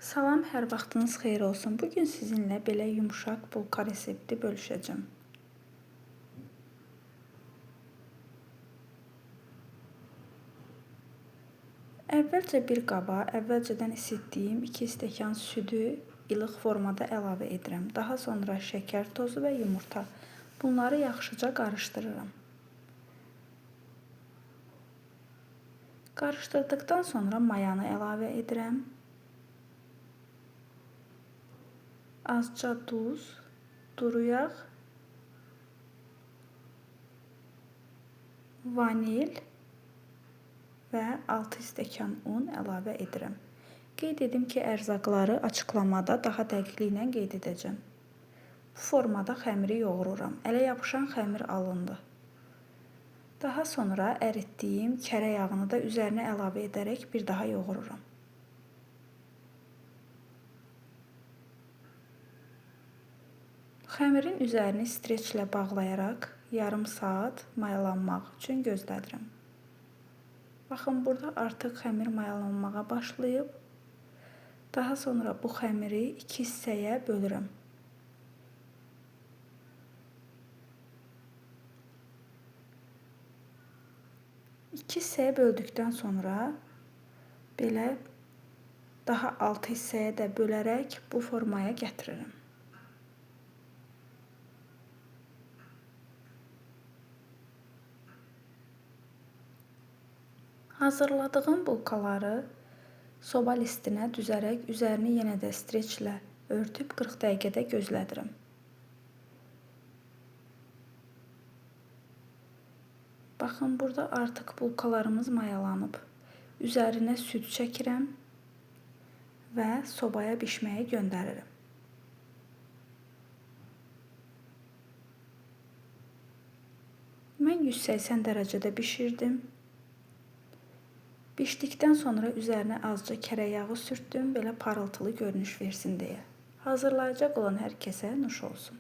Salam, hər vaxtınız xeyir olsun. Bugün sizinlə belə yumşaq bulka resepti bölüşəcəm. Əvvəlcə bir qaba əvvəlcədən isitdiyim 2 stəkan südü ilıq formada əlavə edirəm. Daha sonra şəkər tozu və yumurta. Bunları yaxşıca qarışdırıram. Qarışdırdıqdan sonra mayanı əlavə edirəm. Azca duz, duru yağ, vanil və 6 stəkan un əlavə edirəm. Qeyd edim ki, ərzaqları açıqlamada daha dəqiqliklə qeyd edəcəm. Bu formada xəmiri yoğururam. Ələ yapışan xəmir alındı. Daha sonra əritdiyim kərə yağını da üzərinə əlavə edərək bir daha yoğururam. Xəmirin üzərini streçlə bağlayaraq yarım saat mayalanmaq üçün gözlədirəm. Baxın, burada artıq xəmir mayalanmağa başlayıb. Daha sonra bu xəmiri 2 hissəyə bölürəm. İki hissəyə böldükdən sonra belə daha 6 hissəyə də bölərək bu formaya gətirirəm. Hazırladığım bulkaları soba listinə düzərək üzərini yenə də streçlə örtüb 40 dəqiqədə gözlədirəm. Baxın, burada artıq bulkalarımız mayalanıb. Üzərinə süd çəkirəm və sobaya bişməyə göndərirəm. Mən 180 dərəcədə bişirdim. Bişdikdən sonra üzərinə azca kərə yağı sürtdüm, belə parıltılı görünüş versin deyə. Hazırlayacaq olan hər kəsə nuş olsun.